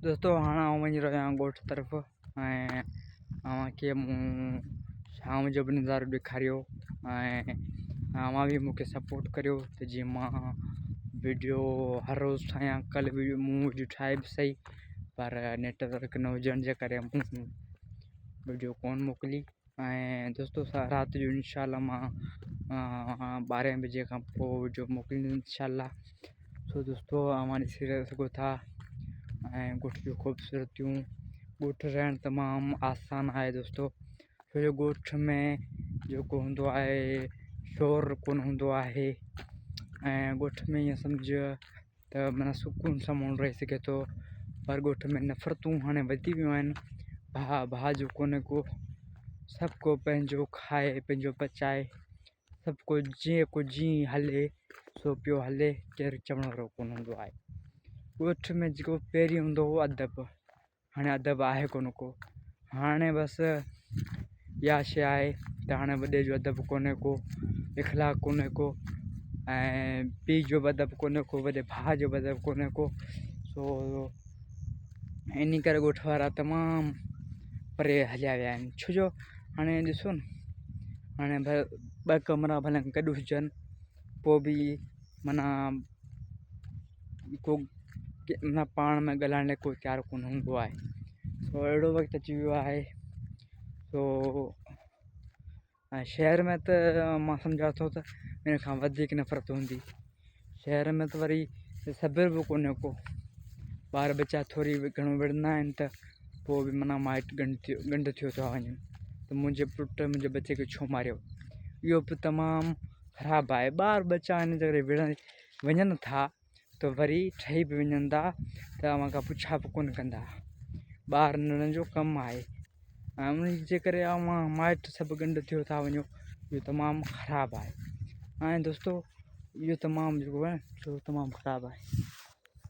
دوستو هاڻ آئون وڃي رهيو آهيان ڳوٺ طرف ۽ اوهان کي مون شام جو به نظارو ڏيکاريو ۽ اوهان به مونکي سپورٽ ڪريو ته جيئن مان ويڊيو هر روز ٺاهيان ڪلهه به مون ويڊيو ٺاهي به سهي پر نيٽورڪ نه هجڻ جي ڪري مون ويڊيو ڪونه موڪلي ۽ دوستو رات جو انشاء الله مان ٻارهين بجي کان پوء وڊيو موڪليندس انشاء الله سو دوستو اوهان ڏسي سگهو ٿا ۽ ڳوٺ جون خوبصورتيون ڳوٺ رهڻ تمام آسان آهي دوستو ڇو جو ڳوٺ ۾ جيڪو هوندو آهي شور ڪونه هوندو آهي ۽ ڳوٺ ۾ ائين سمجهه ته معنيٰ سڪون سان ماڻهو رهي سگهي ٿو پر ڳوٺ ۾ نفرتون هاڻي وڌي ويون آهن ڀاء ڀاء جو ڪونهي ڪو سڀ ڪو پنهنجو کائي پنهنجو پچائي سڀ ڪو جيئن ڪو جيئن هلي سو پيو هلي ڪير چوڻ وارو ڪونه هوندو آهي ڳوٺ ۾ جيڪو پهرين هوندو هو ادب هاڻي ادب آهي ڪونه ڪو هاڻي بس اها شيء آهي ته هاڻي وڏي جو ادب ڪونهي ڪو اخلاق ڪونهي ڪو ۽ پيءُ جو به ادب ڪونهي ڪو وڏي ڀاءُ جو به ادب ڪونهي ڪو سو ان ڪري ڳوٺ وارا تمام پري هليا ويا آهن ڇو جو هاڻي ڏسو نه هاڻي ٻه ڪمرا ڀلي گڏ هجن پوءِ به معنيٰ ڪو معنيٰ پاڻ ۾ ڳالهائڻ لاءِ ڪوئي تيار ڪونه هوندو آهي سو اهڙو وقت اچي ويو آهي سو ۽ شهر ۾ ته مان سمجهان ٿو ته ان کان وڌيڪ نفرت هوندي شهر ۾ ته وري صبر به ڪونهي ڪو ٻار ٻچا ٿوري گهڻو وڙهندا آهن ته پوءِ به معنيٰ مائٽ ڳنڍ ٿيو ڳنڍ ٿيو ٿا وڃن ته منهنجي پٽ منهنجي ٻچي کي ڇو ماريو اهو به تمام خراب آهي ٻار ٻچا ان جي ڪري وڙهن وڃن ٿا ته وري ٺهي به وڃن ٿا ته اوهان کان پڇا به ڪونه ڪندا ٻار ننڍن جو ڪم آهي ۽ ان جي ڪري اوهان مائٽ سڀ ڳنڍ ٿيو ٿا وڃو اهو تمام خراب آهي ۽ دوستو اهو تمام جيڪو آهي سو تمام خراب آهي.